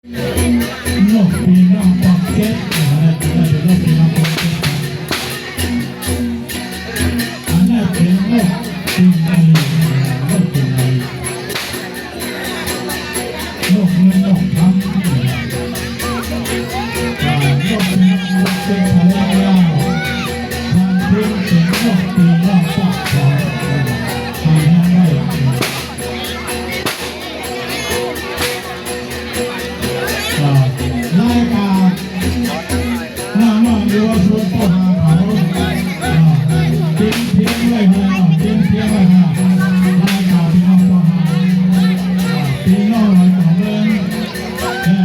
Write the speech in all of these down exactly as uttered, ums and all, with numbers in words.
นกปีนอกปอกเก็ต อันนั้นเป็นนกปีนอกปอกเก็ต อันนั้นเป็นนกปีนอก นกปีนอก นกเงินนกคำ อ่า นกปีนอกปอกเก็ต ทางด้านล่าง ทางพื้นเป็นนกปีนอกปอกเก็ต ทางด้านล่าง อ่า รายการน้องๆเยาวชนต้องหาเขา อ่า เตรียมเพียงไว้ให้น้อง เตรียมเพียงไว้ให้ รายการพี่น้องต้องหา อ่า พี่น้องหลายต่อเมือง อ่า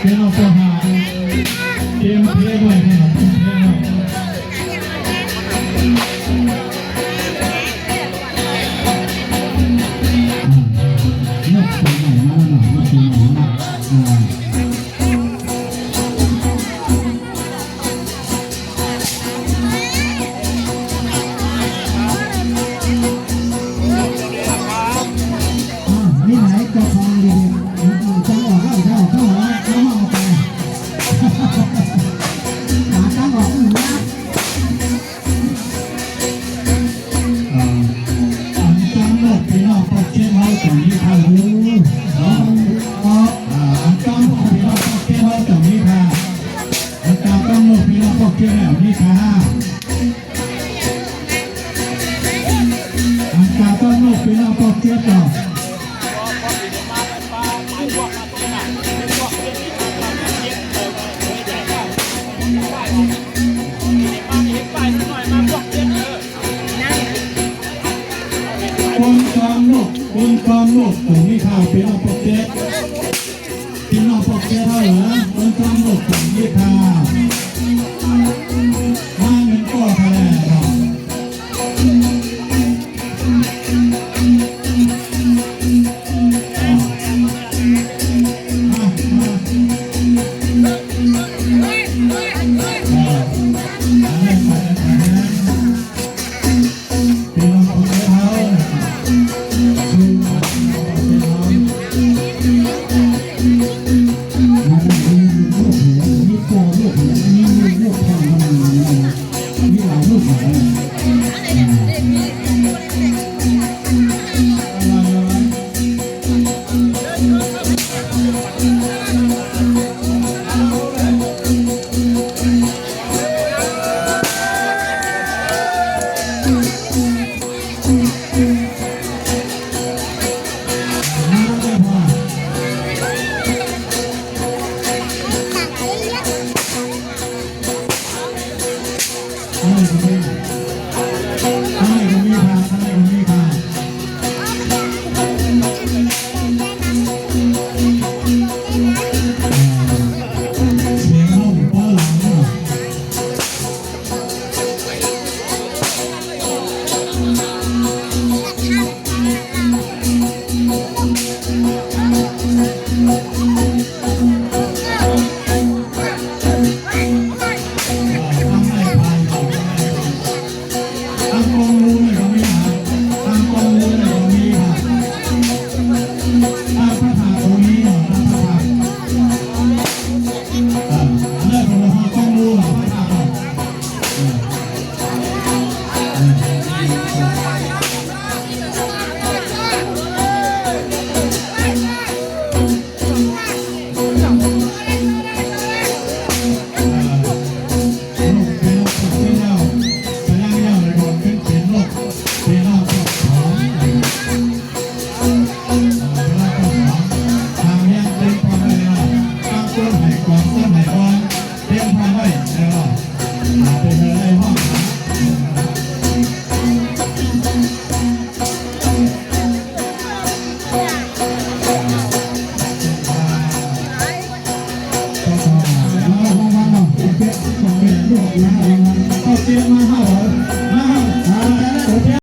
พี่น้องต้องหา เตรียมเพียงไว้ให้น้อง เตรียมเพียงไว้ อ่า นกตัวใหม่มาแล้วนะ นกตัวใหม่มาแล้ว อ่า อ่า นี่ไหนเจ้าของดีๆ อืม อืม จังหวะแล้ว จังหวะแล้ว จังหวะแล้ว เอาไป หาจังหวะ อืม นะ อ่า อันกำหนดพี่น้องปอกเก็ตเฮาต้องมีค่าอยู่ เนาะ อ่า อันกำหนดพี่น้องปอกเก็ตเฮาต้องมีค่า อันกำหนดพี่น้องปอกเก็ตแล้วมีค่า อันกำหนดพี่น้องปอกเก็ตเนาะ คนกำหนด คนกำหนดต้องมีค่าพี่น้องปอกเก็ต พี่น้องปอกเก็ตเฮาเหรอ คนกำหนดต้องมีค่า มาเงินก็แถลงเนาะ